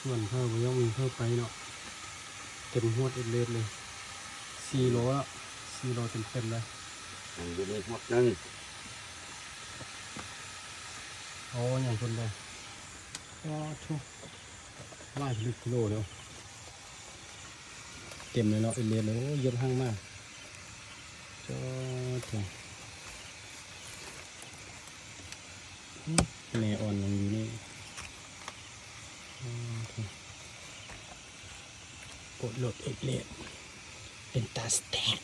ສວນເຂົາບໍ່ຍອມມີເຂົາໄປເນາະ ເຕັມຮວດເອດເລດເລີຍ ສີ່ໂລເນາະ ສີ່ໂລເຕັມໆເລີຍ ຍັງຢູ່ນີ້ຮວດໜຶ່ງ ໂອ້ ໃຫຍ່ພຸ້ນເດ້ ໂອ້ໂທ້ ຫຼາຍເປັນກິໂລເດ້ ເຕັມເລີຍເນາະ ເອດເລດເລີຍ ໂອ້ ຢຽບຫາງມາ ໂອ້ໂທ້ ແມ່ອ່ອນຍັງຢູ່ນີ້ ໂອ້ໂທ້ ໂອດໂລດເອດເລດ ເປັນຕາສະແຕັກ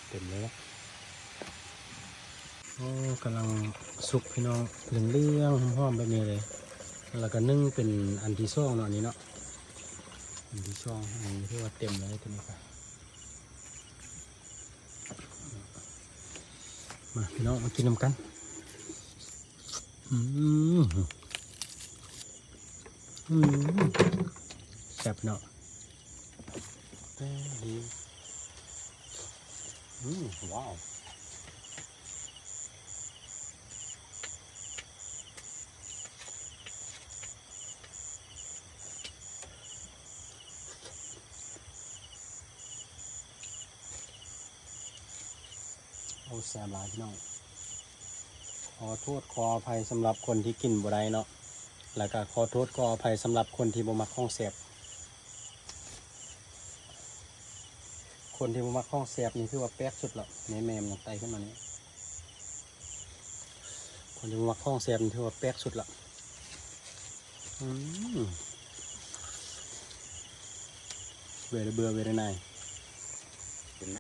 ເຕັມເລີຍ ໂອ້ ກຳລັງສຸກພີ່ນ້ອງ ເຫຼືອງໆ ຫອມໆ ແບບນີ້ເລີຍ ແລ້ວກໍໜຶ້ງເປັນອັນທີສອງເນາະ ອັນນີ້ເນາະ ອັນທີສອງ ອັນນີ້ຖືວ່າເຕັມເລີຍ ຕົວນີ້ກໍ ມາພີ່ນ້ອງ ມາກິນນຳກັນ ອືມ ອືມ ແຊບເນາະ ແປ້ງດີ ອືມ ວ້າວ ໂອ້ ແຊບຫຼາຍພີ່ນ້ອງ ຂໍໂທດຂໍອະໄພສຳລັບຄົນທີ່ກິນບໍ່ໄດ້ເນາະ ແລ້ວກໍຂໍໂທດຂໍອະໄພສຳລັບຄົນທີ່ບໍ່ມັກຂອງແຊບ ຄົນທີ່ບໍ່ມັກຂອງແຊບນີ້ຖືວ່າແປກສຸດລະ ແມ່ ແມ່ມັນຍັງໄຕ່ຂຶ້ນມານີ້ ຄົນທີ່ບໍ່ມັກຂອງແຊບນີ້ຖືວ່າແປກສຸດລະ ອືມ very good very nice